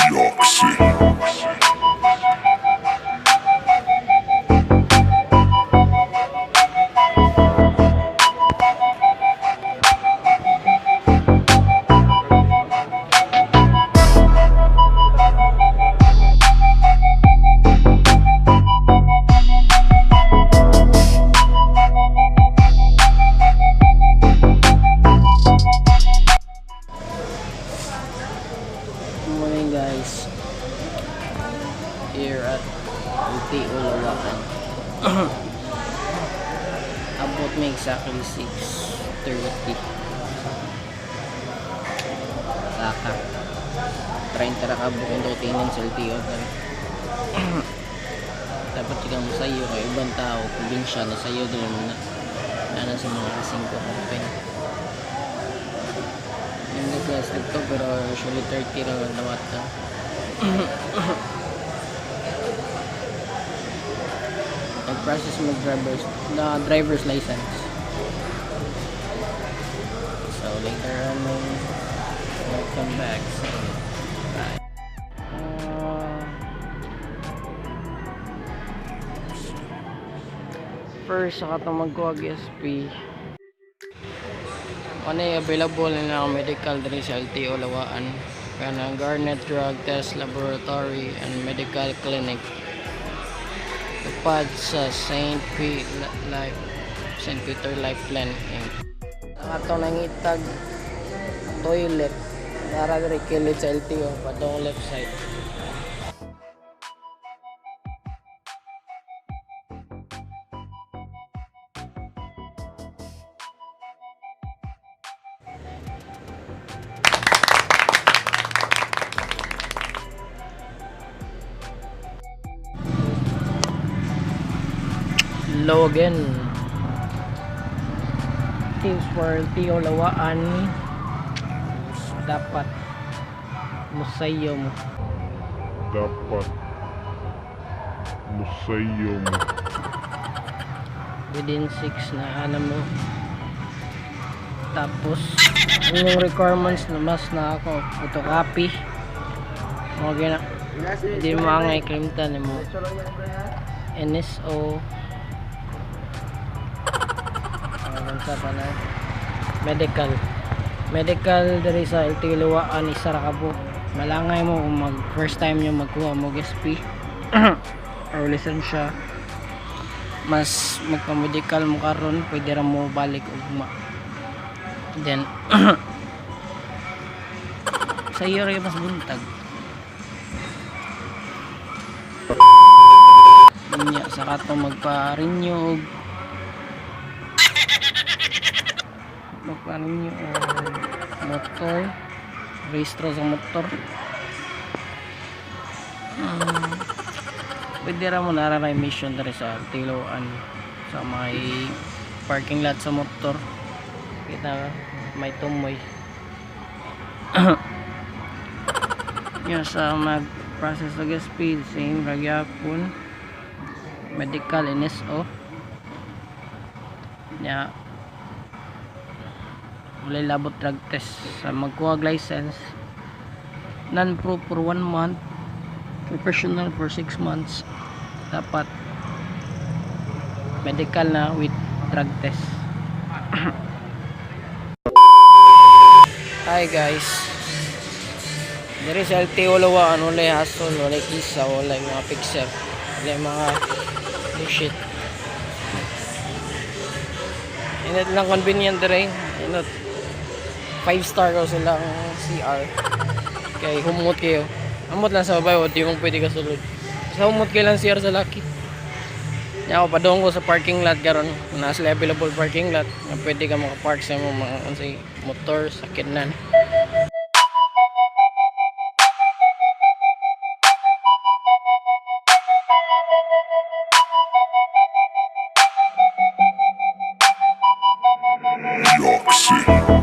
Yoxi. Good morning, guys. Here at LTO Lawaan. Abot may exactly 6:30. Saka. 30 ra ka bukong tinin sa LTO. Dapat ikaw mo sayo kay ibang tao, probinsya na sayo din na. Ana sa mga 5 open. Yung class dito pero usually 30 ra ang dawat ka. Nag-process mag driver's na driver's license. So later on we'll come back. So bye. First sa katong magkuha SP, ano yung available na ang medical diri sa LTO Lawaan, kana Garnet Drug Test Laboratory and Medical Clinic, tupad sa St. P Life St. Peter Life Plan Inc. Ang ato nangitag toilet para diri kilid sa LTO padong left side. Hello again. Tips for LTO Lawaan. Dapat musayo mo. Dapat musayo mo. Within 6 na ana mo. Tapos, yung requirements na mas na ako, photocopy. Mga gina. Hindi mo angay klimtan mo. NSO. Ano sa pa na? Medical. Medical diri sa LTO Lawaan, isa ra ka buok. Malangay mo kung mag first time nyo magkuha mo SP or lisensya. Mas magpa-medical mo karon, pwede ra mo balik ugma. Then sa iyo ra mas buntag. Unya sa kato magpa-renew og magpa-renew og motor, rehistro sa motor. Pwede ra mo nara mission diri sa Tiloan sa may parking lot sa motor. Kita may tumoy. Yan sa mag-process og speed, same ra gyapon. Medical NSO. Nya walay labot drug test sa magkuha og license. Non-pro for 1 month, professional for 6 months. Dapat medical na with drug test. Hi guys. Diri sa LTO Lawaan, walay hassle, walay kisa, walay mga fixer, walay mga bullshit. Init lang, convenient diri. Init. 5 star ko silang CR. Kay humot kayo. Humot lang sa babae, di mo pwede ka sulod. Sa humot kayo lang CR sa laki. Nya ako padung ko sa parking lot karon. Naa sila available parking lot nga pwede ka makapark sa imong mga unsay motor, sakyanan. Yoxi.